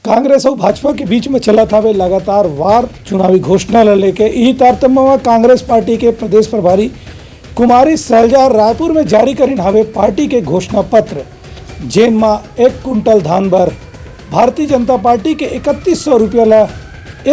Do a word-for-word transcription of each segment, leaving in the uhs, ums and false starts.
कांग्रेस अउ भाजपा के बीच में चलत हवे लगातार वार चुनावी घोषणा ल लेके। इही तारतम्य म कांग्रेस पार्टी के प्रदेश प्रभारी कुमारी सैलजा रायपुर में जारी करिन हवे पार्टी के घोषणा पत्र, जेन म एक कुंटल धान बर भारतीय जनता पार्टी के इकतीस सौ रुपया ल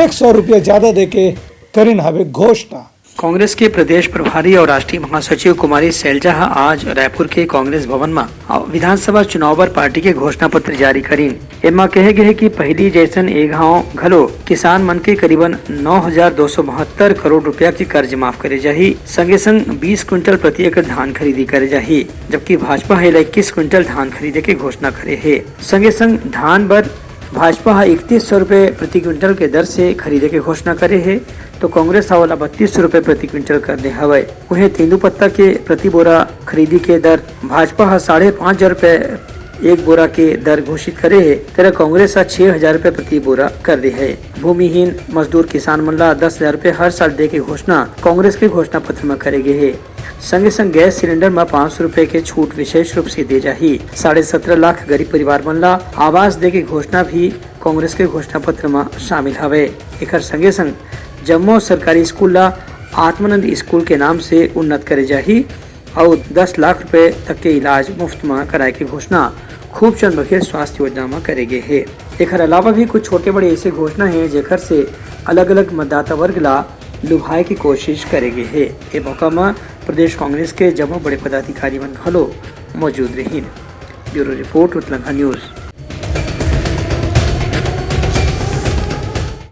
एक सौ रुपया ज्यादा देके करिन हवे घोषणा। कांग्रेस के प्रदेश प्रभारी और राष्ट्रीय महासचिव कुमारी सैलजा ह आज रायपुर के कांग्रेस भवन म विधानसभा चुनाव बर पार्टी के घोषणा पत्र जारी करिन। एमा कहे गे हे कि पहिली जैसन ए घाव घलो किसान मन के करीबन नौ हजार दो सौ बहत्तर करोड़ रुपया के कर्ज माफ करे जाही। संगे संग बीस क्विंटल प्रति एकड़ धान खरीदी करे जाही, जबकि भाजपा ह एला इक्कीस क्विंटल धान खरीदे के घोषणा करे हे। संगे संग धान बर भाजपा ह इकतीस सौ रुपये प्रति क्विंटल के दर से खरीदे के घोषणा करे हे, तो कांग्रेस ह ओला बत्तीस सौ रुपये प्रति क्विंटल कर दे हवय। उहें तेंदूपत्ता के प्रति बोरा खरीदी के दर भाजपा ह साढ़े पाँच हजार रुपये एक बोरा के दर घोषित करे हे, तेरा कांग्रेस ह छह हजार रुपये प्रति बोरा कर दे हे। भूमिहीन मजदूर किसान मन ला दस हजार रुपये हर साल दे के घोषणा कांग्रेस के घोषणा पत्र म करे गे हे। संगे संग गैस सिलेंडर म पाँच सौ रुपये के छूट विशेष रूप से दे जाही। साढ़े सत्रह लाख गरीब परिवार मन ला आवास दे के घोषणा भी कांग्रेस के घोषणा पत्र म शामिल हवे। एकर संगे संग जम्मो सरकारी स्कूल ला आत्मानंद स्कूल के नाम से उन्नत करे जाही अउ दस लाख रुपए तक के इलाज मुफ्त म कराए के घोषणा खूबचंद बघेल स्वास्थ्य योजना म करे गे हे। एखर अलावा भी कुछ छोटे बड़े ऐसे घोषणा हे, जेखर से अलग-अलग मतदाता वर्ग ला लुभाए के कोशिश करे गे हे। ए मौका म प्रदेश कांग्रेस के जम्मो बड़े पदाधिकारी मन घलो मौजूद रहिन। Bureau report, Utlangha news.